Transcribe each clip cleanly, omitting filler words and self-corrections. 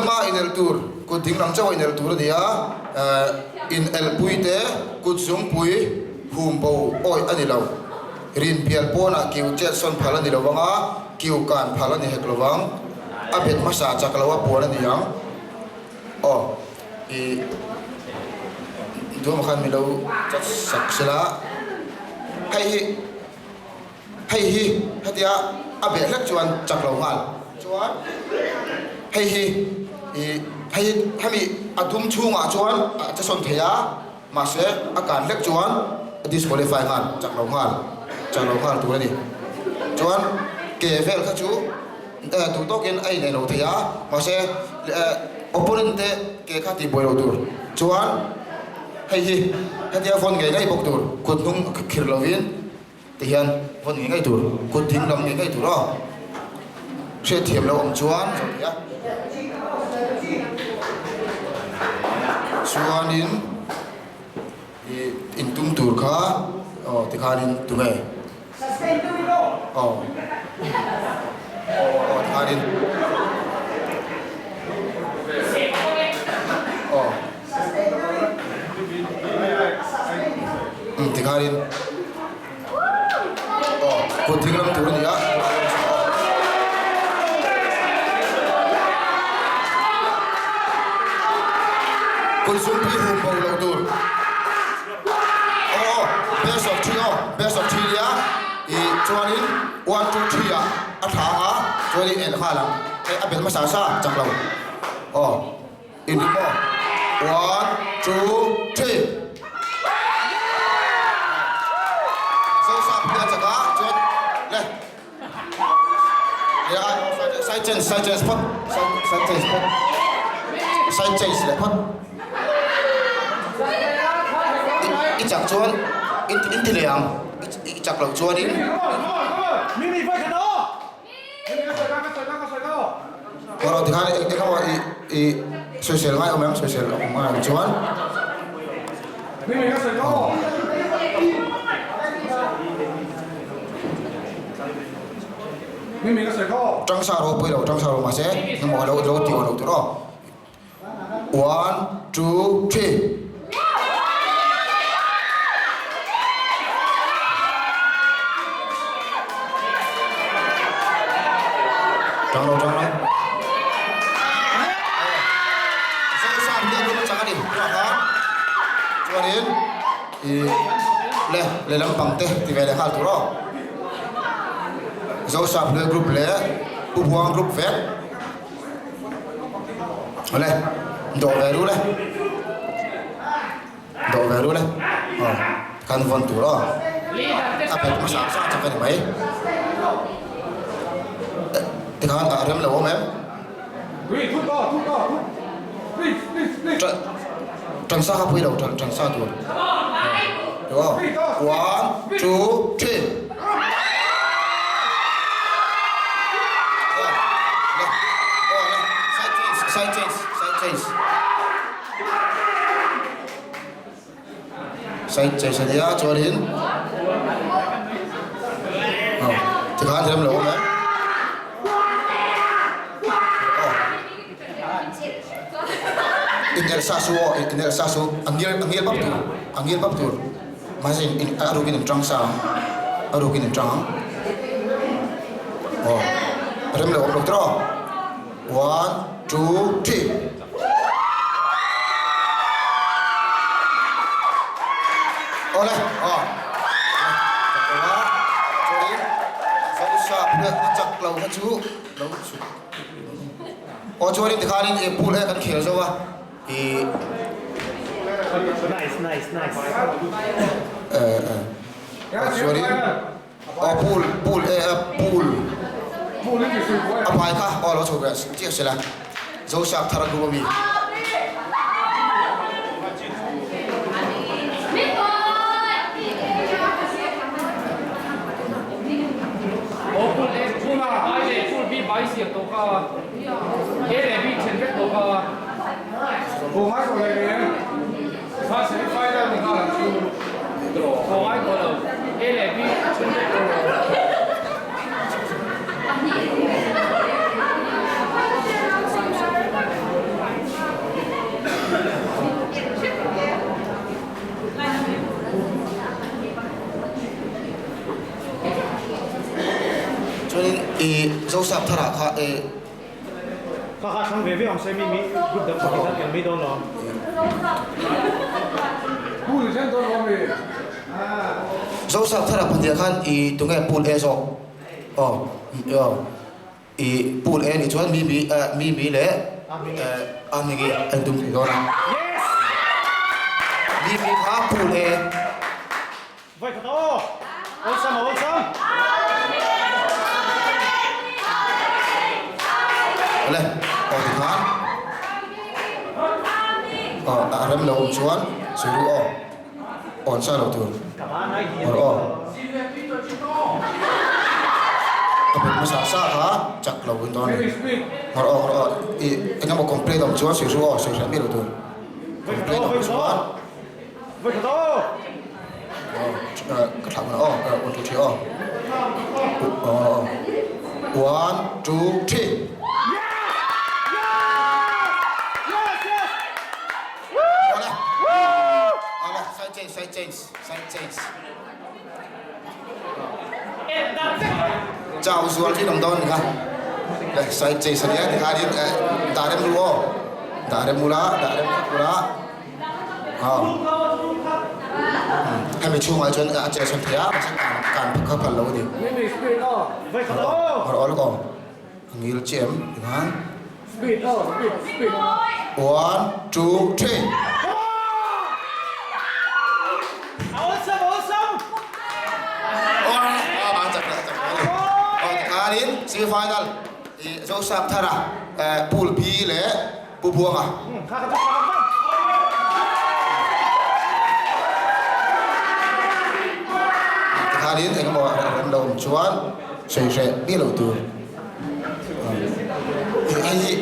lama inelh tur, kut ding lam chauha inelh tur a ni a, inelhpui te kut zungpui hum bo awih a ni lo. Rin bial pawnah kiu chet sawn phal a ni lo vang a, kiu kan phal a ni hek lo vang. A bet hmasa chak lo a puan a ni ang. Aw, i duhawm khan mi lo chat sak sela. Hei hi. Hei hi hetia a beh hlek chuan chak lo nghal chuan hei hi ih hei hi hemi a dum chhungah chuan a che sawn thei a mahse a kan hlek chuan a disqualify nghal chak lo nghal chak lo nghal tur a ni chuan ke vel kha chu eh duh tawkin a inei lo thei a mahse eh opponent te ke kha tihbuai lo tur chuan hei hi hetia vawn ngei ngei bawk tur kut hnung khirh lovin. Tihian vawn ngei ngei tur, kut ding lam ngei ngei tur aw. Hriatthiam lo awm chuan zawh thei a. Chuanin i intum tur kha aw tikhanin tunge? Aw aw tikhanin aw Umm tikhanin aw kut thing lam tur a ni a. Kut zungpui hum bo loh tur. Aw aw best of three aw best of three nia ih chuanin one two three ah a tha a chuanin en nghal ang hei a bel hmasa sa chak lo aw. In ri maw? One, two, three. Zosap hi a chak a, chuan le. Le a, side change, side change phawt, side change phawt. Side change leh phawt. I chak chuan in ti leh ang. I chak loh chuan in. Kawr tikhan eng emaw i i sawisel ngai awm em sawisel awm ngai ang chuan Tang sa ropui lo tang sa ro mahse engemaw lo lo ti lo tur aw One two three. Tang lo tang lo. Zosan hian hun a chak a ni tunah khan chuanin i le lehlam pang te ti ve leh nghal tur aw. Zosap leh group leh Pu Buang group vek. Awle dawh ve ru le dawh ve ru le aw kan vawn tur aw a pet hmasa hmasa chak a ni mai tikhan ah rem lo awm em tan sa kha pui lo tan sa tur aw one two three. Side change, side change. Side change a nia chuanin oh tikhan rem lo awm em? Oh. In el sa su aw, in el sa su. A ngil a ngil bap tur, a ngil bap tur. Mahse in in a rukin in tang sa ang, a rukin in tang ang. Aw, rem lo awm lo tawh. One, two, three. Aw le, aw. Chak lo a, chuanin Zosa phuah a chak lo kha chu lo chhuk. Aw chuanin tikhanin e pool e kan khel zo a. I Nice, nice, nice. Chuanin aw pool pool e pool a hmai kha aw lo chho ve chiah sela Zosap thar a group ami. Aw pool e pool a bai leh pool b bai siam tawh kha A leh B then vek tawh kha. Zosap thar ah kha e. Kha kha thlang ve ve awm se mi mi group dang pakhat an tel mai dawn lo. Zosap thar ah pahnih ah khan i tunge pool A zawk aw aw i pool A nih chuan mi mi mi mi leh a hming i an tum thei dawn a. Mi mi kha pool A. Vai khat aw! Awlsam a awlsam! Awle, aw ti khan aw a rem lo awm chuan suru aw awn sa lo tur awr aw a bet hmasa sa kha chak lo in dawn a ni awr aw awr aw i engemaw complaint awm chuan suru aw sawi hran miah lo tur complaint awm chuan. Ka thlah hmana aw, 1 2 3 aw. 1 2 3. Awle. Awle, side change, side change, side change. Chau zual thin awm dawn ni kha. Le, side change ania tikhanin dah rem ru aw. Dah rem ula, dah rem khat ula. Hemi chhungah chuan a che sawn thei a, mahse kan kan kha phal lo a ni. Har aw lawk aw. A ngil chiah em tikhan. One, two, three. Tikhanin semi final Zosap Thara Pool B leh Pu Buanga. Tikhanin engemaw rem lo awm chuan sawi hreh miah lo tur. Hei hi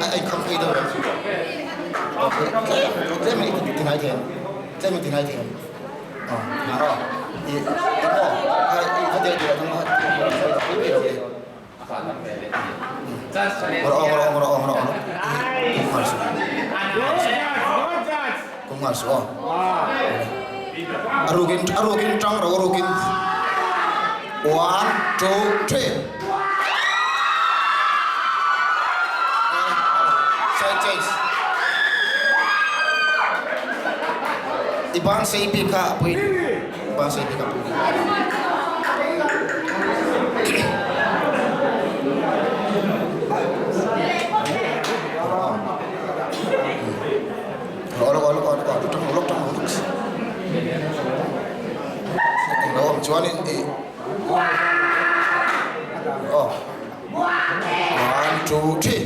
a inkham phei deuh em? Tlem in ti hnai thei em? Tlem in ti hnai thei em? Aw, i emaw hei i va deh duh a tum a, i lo ni. A rukin a rukin tang ro a rukin 1 2 3 Side change I ban sei bik kha a pui ban sei bik a pui. One, two, three.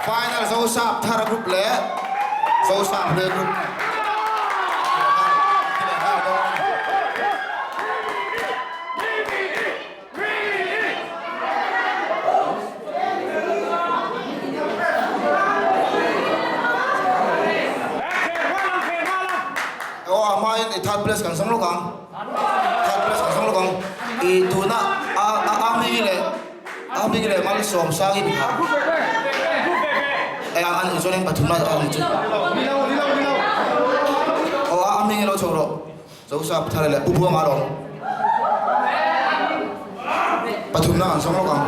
Final Zosap Thar Group leh Zosap Hlui Group. Aw a hmain i third place kan zawng lawk ang. Third place kan zawng lawk ang. I tuna a a a hming leh a hming leh Malsawmsang in kha. E an in chuan pathum a ani chu. Aw a hming lo chho rawh. Zosap thar leh Pu Buanga alawm. Pathumna an sawm lawk ang.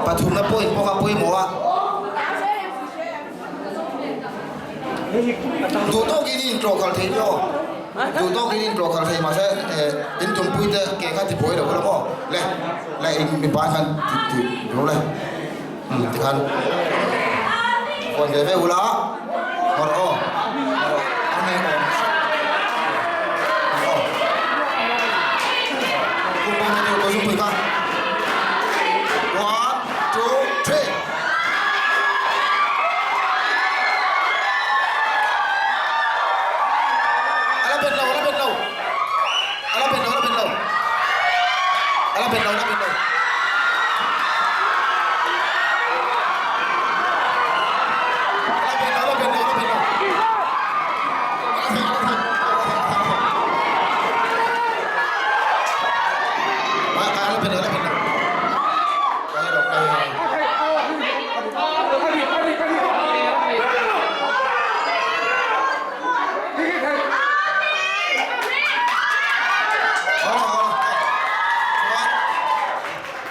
Pathumna point pawh kha pawimawh a. Duh tawkin i intlawh khalh thei maw? Duh tawkin i intlawh khalh thei mahse in tumpuite ke kha ti buai lo ula maw? Le, le in mipa khan ti ti lo le. Tikhan phone ve ve ula ngawr aw a ngei awm aw kum bawm ni ko zung pui ka 1 2 3 Ala bet lo ala bet lo ala bet lo ala bet lo ala bet lo ala bet lo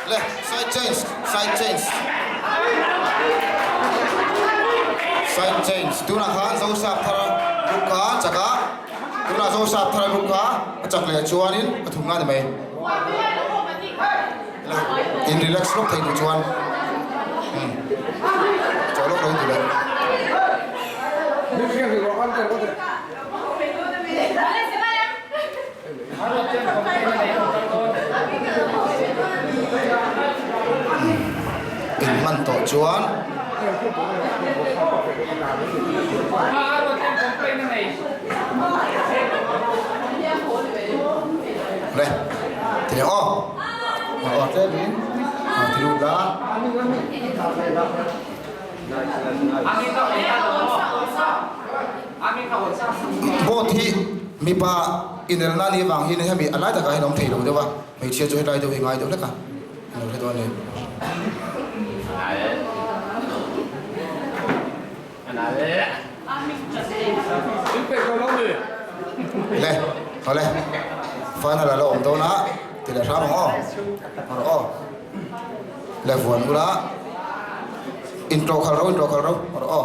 Le, side change, side change. Side change. Tunah khan Zosap thar group kha a chak a, tunah Zosap thar group kha a chak leh chuanin a thum nga ni mai. Le, in relax lawk thei duh chuan. Hmm. Chaw lawk lo in ti leh. In hman tawh chuan. Le, ti leh aw. Aw tlem in ti lut la. Boat hi mipa inelna ni avang hian hemi a lai takah hian a awm thei lo deuh a, hmeichhia chu helai deuh hi ngai deuh hlek a, an lo hre dawn a ni. Le, awle, final a la awm dawn a, ti leh hram ang aw, rawh aw. Le vuan ula, intawh khalh ro, intawh khalh ro, rawh aw.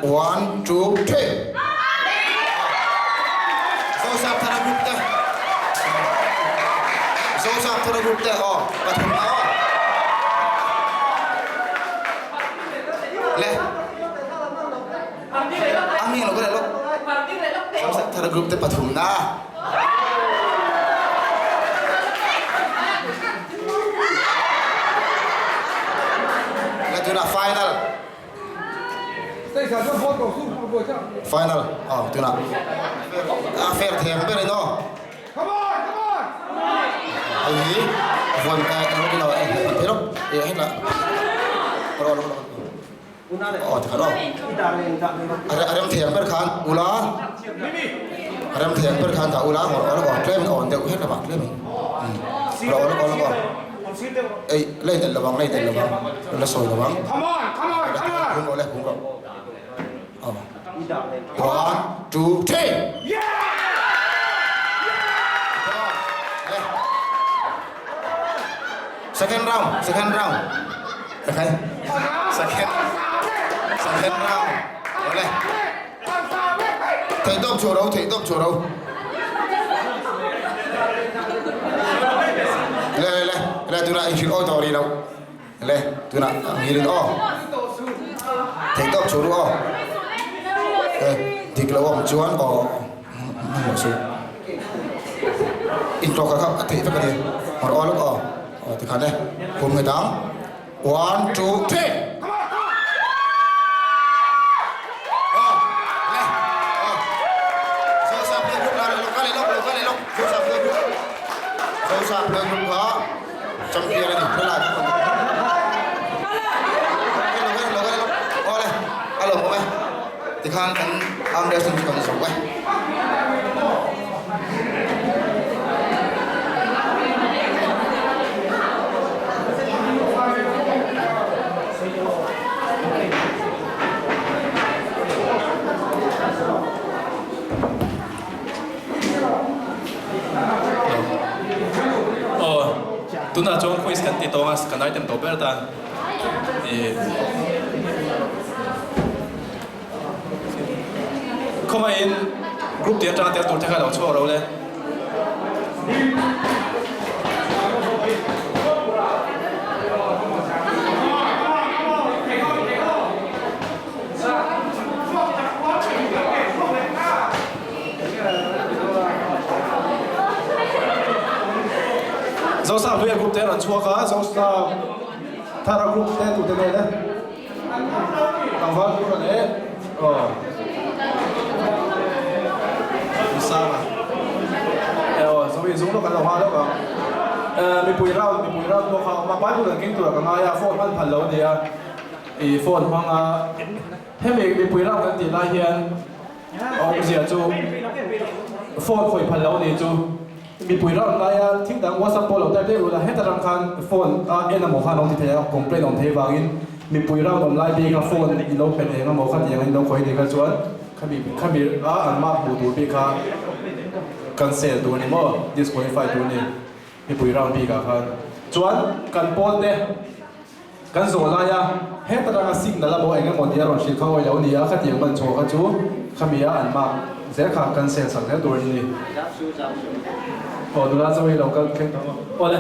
One, two, three. Zosap thara group te. Zosap thara group te aw pathum na aw. Le. A hming lo ka leh lawk. Thara group te pathumna. La tuna final. Final. Oh, tuna. A fair thiam ber in aw. Come on, come on. Hei hi vuan ka ro lo e he lo. E he la. Ro lo lo. Aw tikhan aw. A rem thei ang ber khan ula. A rem thei ang ber khan dah ula ngawr aw aw tlem in awn deuh hlek a tlem in. Lo aw lo aw. Ei lei tel lovang lei tel lovang la sawi lovang. Come on come on come on. Hung rawh le hung rawh. Aw. One two three. Yeah! Second round second round. Okay. Second second round. Ole. Thei tawp chhuah ro, thei tawp chhuah ro. Le le le, le tuna in hrilh awi tawh rih lo. Le tuna ngilin aw. Thei tawp chhuah ru aw. Eh, dik lo awm chuan aw. Hmanhmawh suh. Intawk kha a theih vek a ni. Hmar aw lawk aw. Aw tikhan e. Kum nge dang. One, two, three. Aw, le. Aw. Zosa play group la lo ka le lawk lo ka le lawk. Zosa play group. Zosa play group kha champion a ni. Helai ka Lo ka le lo ka le lawk. Aw le. A lo awm e. Tikhan kan arm wrestling chu kan zo e. Aw, tunah chuan quiz kan ti tawng a, kan item tawh ber ta. Khawngaihin group tih atanga tel tur te kha lo chhuak ro le. Zosa hluia group te a rawn chhuak a, Zosa thara group te tute nge le? Tlangval tur a leh aw Misanga e aw Zoe zung lawk an lo nghal lawk ang mipui round mipui round pawh kha a awm a Bible an keng tur a ka ngai a phone hman phal lo a nia i phone hmang a hemi mipui round kan tih lai hian a awmzia chu phone khawih phal lo a nih chu. Mipui ram laia thil dang WhatsApp pawh lo type daih ula, heta ram khan phone a en amaw khan a awm ti thei a, complaint a awm thei vangin mipui ram awm lai bik a phone i lo hmet eng amaw kha tiang in lo khawih ni kha chuan khami khami a an mark hmuh tur bik kha cancel tur a ni maw, disqualify tur a ni mipui ram bik ah khan. Chuan kan pawl te kan zawh laia heta ranga signal amaw eng emaw tia rawn hrilh kha awih lo a ni a, khatiang man chhuah kha chu khami a an mark zel kha cancel sak zel tur a ni. Aw nula chu hei lo kal thleng tawh maw? Aw le.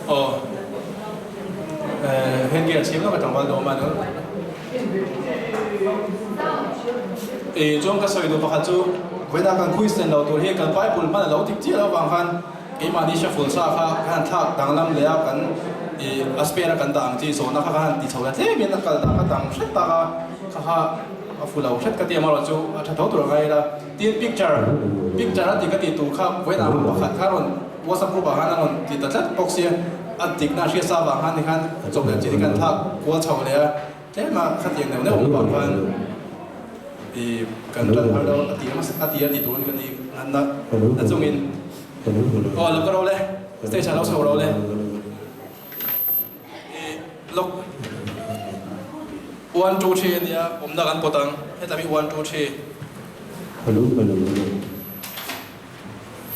Aw headgear siam lawk a tlangval dawm a no. E chuan ka sawi duh pakhat chu vawiinah kan Christian lo tur hi kan Bible hman a lo dik chiah lo vang khan keimahni shuffle sa kha kan han thlak danglam leh a kan i a spare a kan dah ang chi zawhna kha kan han ti chho la tlem in a kal dan kha dang hret tak a kha kha a fu lo hret ka ti amarawh chu a tha tho tur a ngai ila tin picture picture a ti ka tih tur kha vawiinah pakhat kha rawn WhatsApp group ah khan a rawn ti ta tlat bawk sia, a dikna a hriat sa vang khan tikhan chawp leh chin hi kan thlak kual chho leh a, tlema khatiang neuh neuh awm vang khan i kan tan har lo a ti a ti a ti tun ka ni ngan na na chungin aw lo ka ro le stage ah lo chho ro le i lok one two three ania awmna kan pawt ang hetlai mi one two three.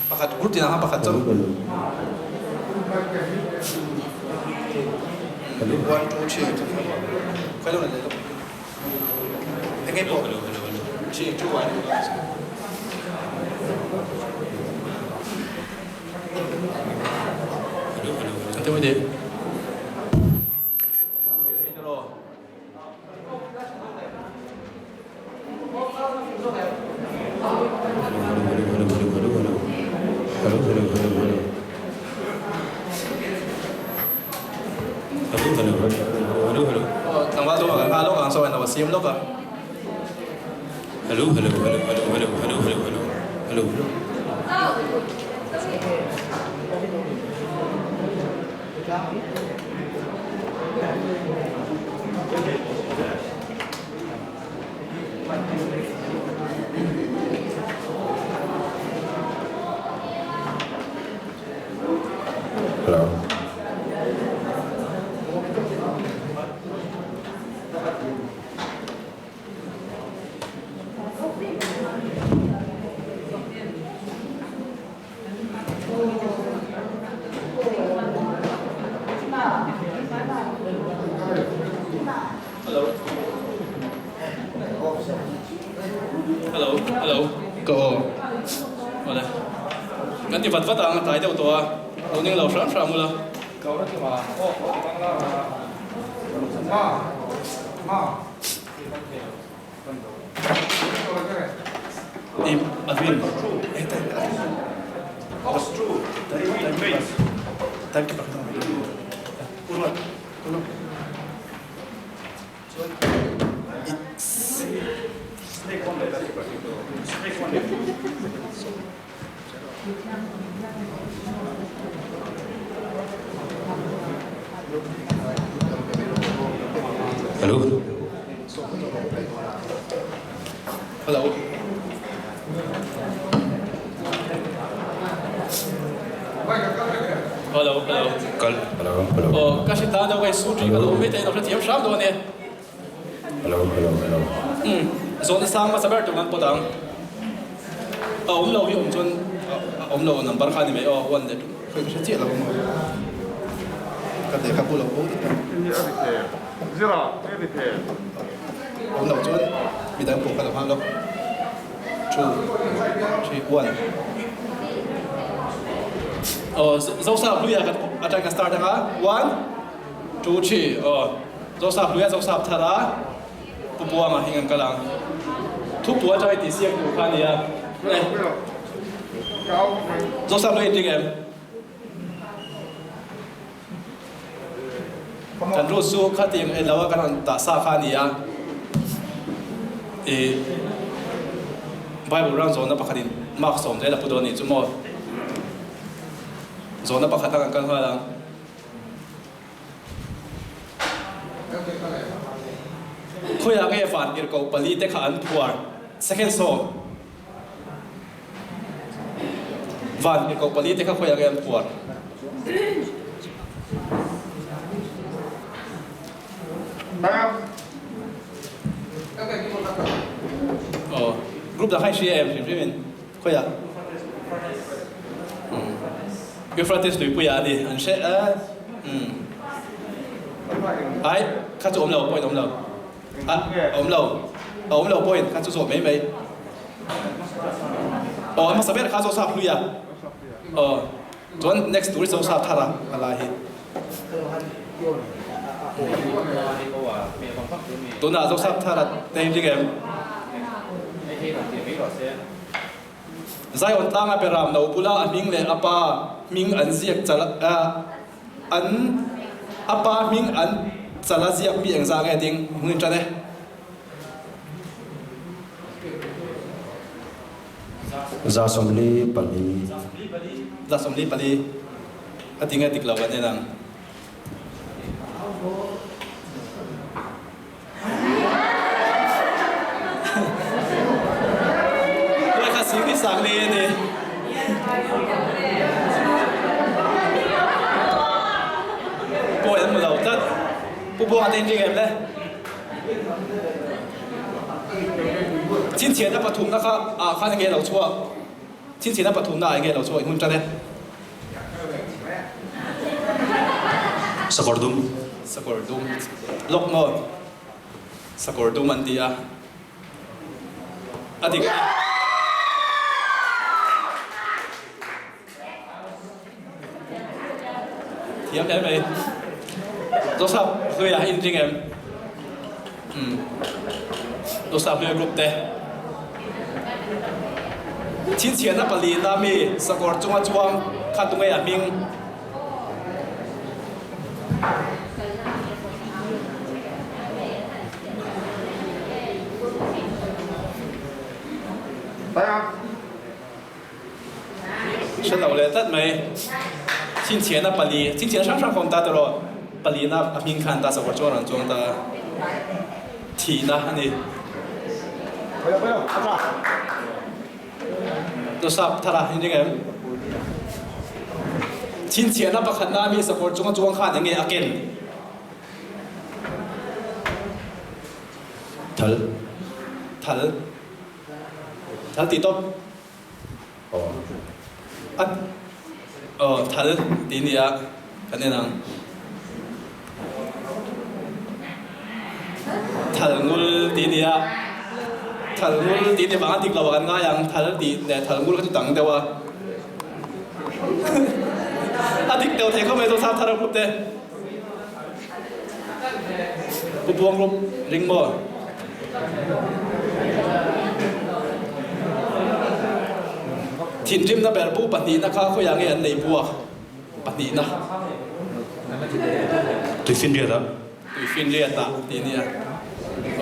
Pakhat group tinah khan pakhat chauh. One two three khawi lo leh lawk. Enge pawh three two one. Ante wede. Tlangval dawm ah kan nghal lawk ang saw an lo siam lawk a. Hello hello hello hello hello hello hello hello hello. Hello. Hello. Hello, hello. Ka aw. Awle. Kan ti vat vat ang a tlai deuh tawh a. Lo ning lo hram hram ula. Ka aw na ti ma. Aw, aw ti bang la. Ma. Ma. Hello. Hello. Hello, hello. Kal, hello, hello. Aw, ka hre ta deuh hei, su ṭih ka lo mai te in lo hrethiam hram dawn e. Hello, hello, hello. Umm, zawhna sang hmasa ber tur kan pawt ang. A awm lo hi awm chuan a awm lo number kha a ni mai aw, one leh two. Khawi ka hre chiah lo ang aw. Ka lehkha bu lo bo dik ang. Awm lo chuan midang pawh ka lo nghal lawk. Two, three, one. Aw, Zosa hluia kan atang kan start anga. One, two, three. Aw, Zosa hluia Zosa thara Pu Buanga hi kan kal ang. Thu pua atang i tih siak tur kha ania. Zosa hluia i tling em? Kan rules chu khatiang en lo a kan rawn dah sa kha a ni a, ih Bible ram zawhna pakhatin mark 10 a pu dawn a nih chu maw? Zawhna pakhat a kan kal nghal ang. Khawiah nge vantirhkoh pali te kha an phuar? Second song. Van tirhkoh pali te kha khawiah nge an phuar? Aw, group dang kha i hria em hrim hrim in khawiah? Euphrates tuipuiah a ni, an hre a, umm. Ai, kha chu awm lo, point awm lo. A awm lo, a awm lo point kha chu zawh mai mai. Aw a hmasa ber kha Zosa hlui a. Aw chuan next tur hi Zosa thar a a lai hi. Tunah Zosa thar a te hi ring em? Zion tlanga beram no bula a hming leh a pa hming an ziak chal a. An a pa hming an chal a ziak mi engzah nge ding hming tan e. 144. 144 a ti nge dik lo kan en ang. Tuai kha sing hi sang le a ni. Pawi an hmu lo tlat. Pu Buanga te in ring em le? Chhinchhiahna pathumna kha ah khan enge lo chhuak? Chhinchhiahna pathumna ah enge lo chhuak i hmun tan e? Sakawr dum. Sakawr dum. Lawk maw? Sakawr dum an ti a. A dik a ni. Thiam hle mai. Joseph Hluia in ring em? Umm. Joseph Hluia group te. Chhinchhiahna palina mi sakawr chunga chuang kha tunge a hming? Hre lo leh tlat mai. Chhinchhiahna pali, chhinchhiahna hrang hrang kha awm ta tawh palina a hming khan ta sakawr chuan a rawn chuang ta a, thihna a ni. Joseph thar a inring em? Chhinchhiahna pakhatna mi sakawr chunga chuang khan enge a ken? Thal. Thal. Thal tih tawp. Aw. A aw thal tih nia kan en ang. Thal ngul tih nia. Thal ngul tih ni vang a dik lo ah kan ngai ang thal tih leh thal ngul kha chu dang deuh a. A dik deuh thei khawp mai zawng thar a group te. Pu Buang group ring maw? Thinrimna ber bu pahnihna kha khawiah nge an nei buak? Pahnihna. Tuifinriat ah. Tuifinriat ah tih nia.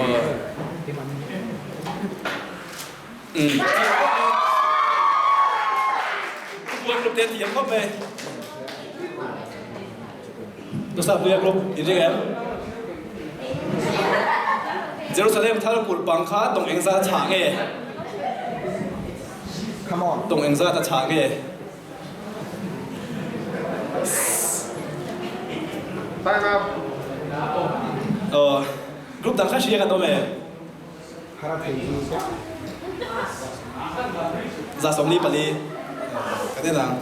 Aw. Umm. Pu Buang group te an thiam khawp mai. Tusa Puia Group i ring em? Jerusalem thar kulh pang kha tawng engzat a chhah nge? Tawng engzat a chhah nge? Time up. Aw, group dang kha hria kan awm em? 144 ka ti nang.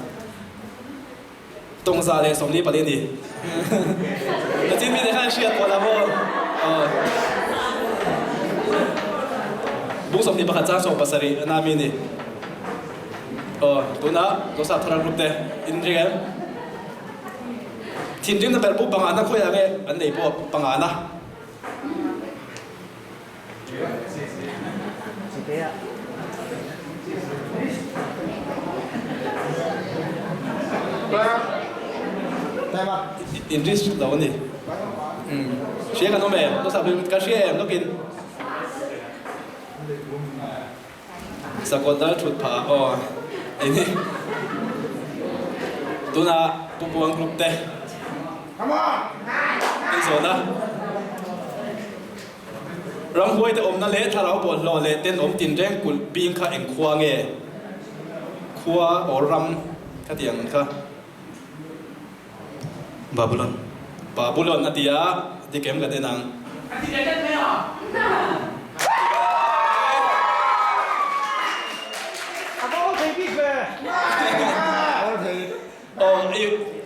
Tawng 144 a ni. Na chin mi te khan hriat pawh la maw? Aw. Bung 21 chang 17 a na mi ni. Aw, tunah Joseph Thara group te in ring em? Thinrim na berhbu pangana khawiah nge an nei pawh pangana. In risk lo a ni. Hria kan awm em? Ka hria em lawkin. Sakawt dal thut phah aw ei ni. Tunah Pu Buang Group te an zawn a. Ramhuai te awmna leh thlarau bawlhhlawh leh tenawm tinreng kulh bing kha eng khua nge? Khua or ram ka ti ang kha. Babulon. Babulon a ti a, dik em kan en ang. A ti leh tlat mai a. A va awl thei bik ve. Awl thei. Aw, i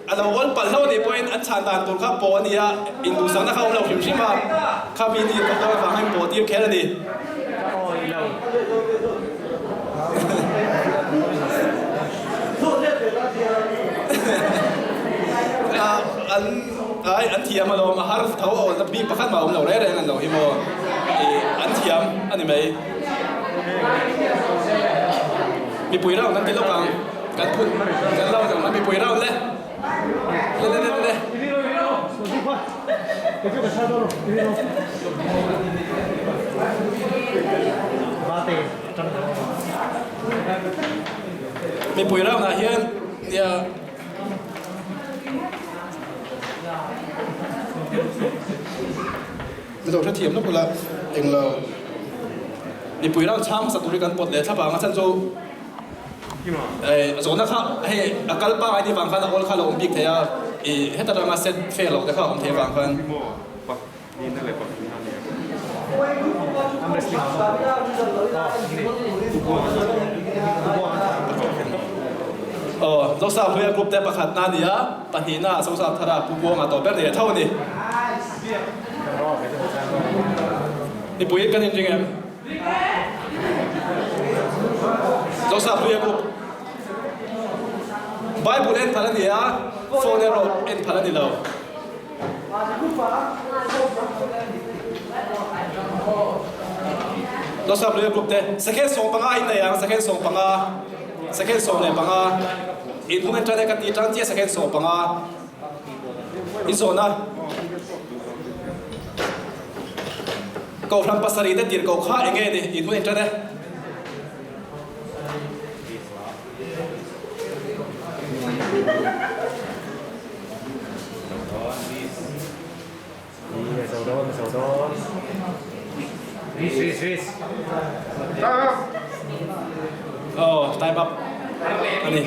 a lo awl palh hlauh anih pawhin an chhan dan tur kha pawh a ni a, induhsakna kha a awm lo hrim hrim a, kha mi ni tawh dawn avang hian pawh tir kher a ni. Ka awi lo. An ai an thiam alawm a har tho a awlna bik pakhat mah a awm lo reng reng an lo hi maw ih an thiam a ni mai. Mipui round an ti lawk ang kan phun kan lo ang a mipui round le le le le le. Mipui round ah hian nia Ni lo hrethiam lawk ula englo mipui round chhang hmasa tur hi kan pawt leh thlap ang a chhan chu zawhna kha hei a kal pangai ni vang khan a awl kha a lo awm bik thei a ih heta tanga set fair loh te kha a awm thei avang khan. Aw, Zosa Hluia group te pakhatna a ni a, pahnihna ah Zosa Thara Pu Buanga tawh ber ni leh tho a ni. Mipui kan inring em? Zosa Hluia group. Bible en phal a ni a, phone erawh en phal a ni lo. Joseph Lawyer Group te second 15 in nei ang second 15 second 15 in hung entrance ka ti tang chia second 15 in zawhna Kohhran pasarih te tirh koh kha enge ni in hung entrance e. Aw time up a ni.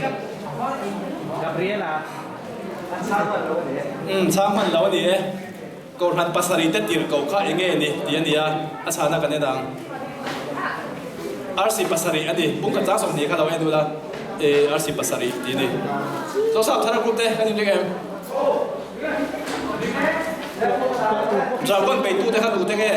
Umm chhang hman lo a ni e. Kohhran pasarih te tirh koh kha enge ni tih a ni a, a chhana kan en ang. Arsi pasarih a ni, bung khat chang 20 kha lo en ula, e arsi pasarih tih a ni. Joseph Thara group te kan inring em? Dragon beitute kha tute nge?